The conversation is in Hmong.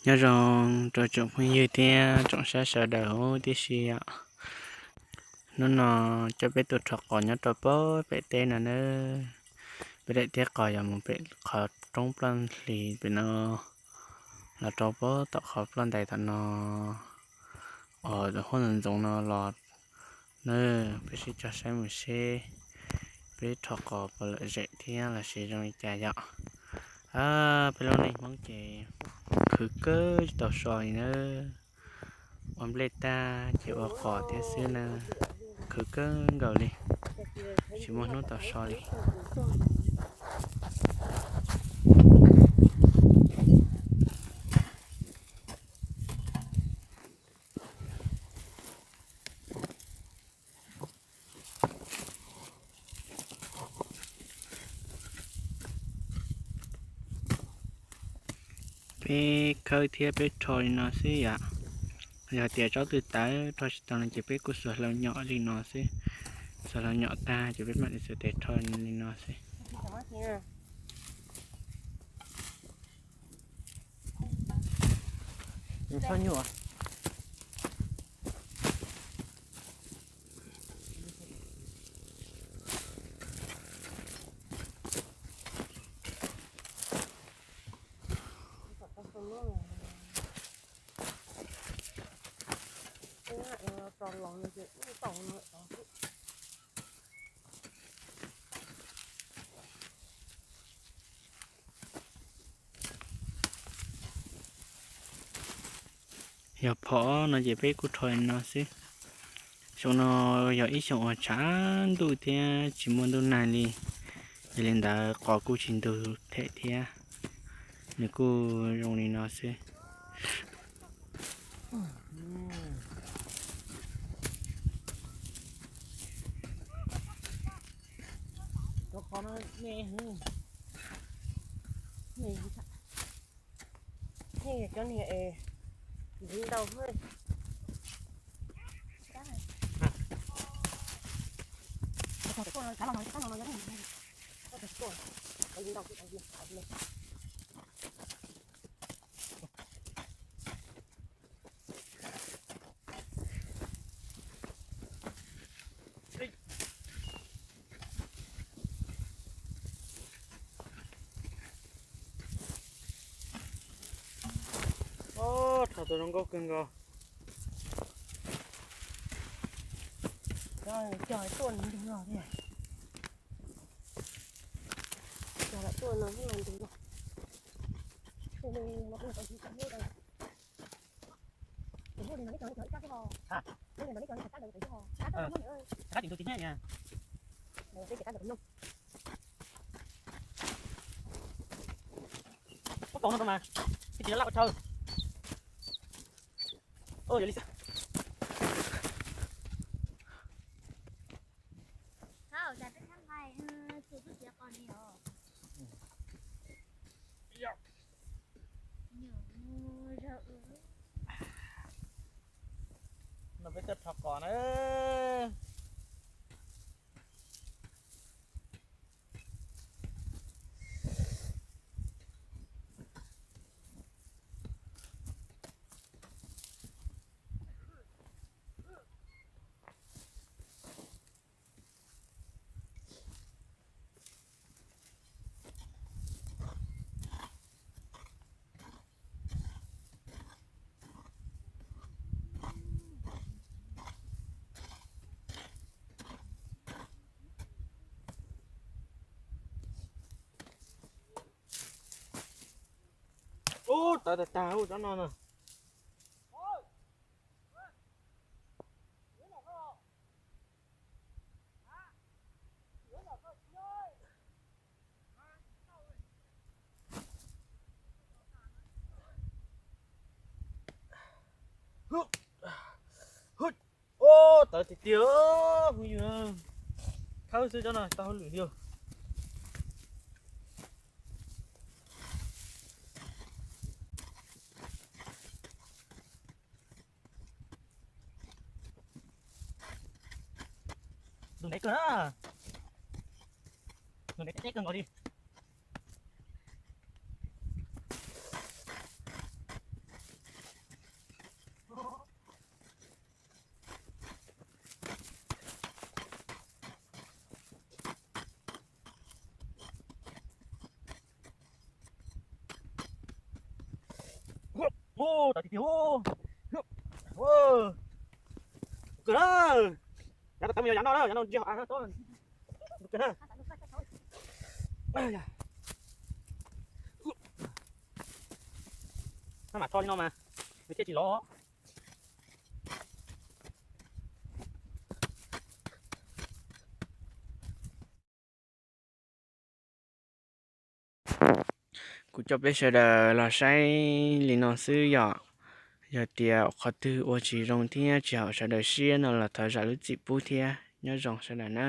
Nyob zoo rau tsoom phooj ywg thiab tsoom saib sawv daws huv tib si os. Hnub no coj peb tuaj rho qos nyob rau pem teb no nawb. Peb daim teb qos yog mus pem qhov roob ploj hlis pem no los rau pem tom qhov ploj ntais tom no, uas huab ntxoov ntxoov no los nawb. Peb sib cog saib mus seb peb rho qos puas lom zem thiab los sis zoo li cas yom. Peb lub neej Hmoob ces khwv kawg tsis tau so li nawb. Ua nplej tag ces ua qos thiab xwb na, khwv kawg nkaus li, tsis muaj hnub tau so li. Peb khawb thiab peb rho li no xwb yom. Yog tias tsob twg tawv rho tsis tau no ces peb kuj xuas hlau nyom li no xwb. Xuas hlau nyom tag ces peb mam li xuas tes rho li no xwb. Yog phom no ces peb kuj rho li no xwb. Xyoo no yog ib xyoo uas tshav ntuj thiab tsis muaj ntuj nag li, yog li ntawd qos kuj tsis ntug them thiab, nws kuj zoo li no xwb. Rho tau zoo nkauj kawg nkaus. Cog tuaj ntug los thiab. Cog tuaj no los ntug los. Ub, kaus no rau mas, ib tsis laj ua tsaug. Yog li xwb. No peb tuaj rho qos na. Ub, tawv tag tag ub tsob no na. Ub, tawv tiag tiag, phooj ywg. Khawb xwb tsob no tau hauj lwm li. Ntug ntev kawg na. Ntug ntev teb kawg nkaus li. Tawv tiag tiag. Kawg na. Yav tau tawv mus yog yav no na, yav no ntsia hauv av na, tsob kawg na. Maj mam rho li no mas nws thiaj tsis lov. Kuv coj peb sawv daws los saib li no xwb yom. Yog tias qhov twg ua tsis zoo thiab tsis haum sawv daws siab no los thov zam lub txim pub thiab. Nyob zoo sawv daws na.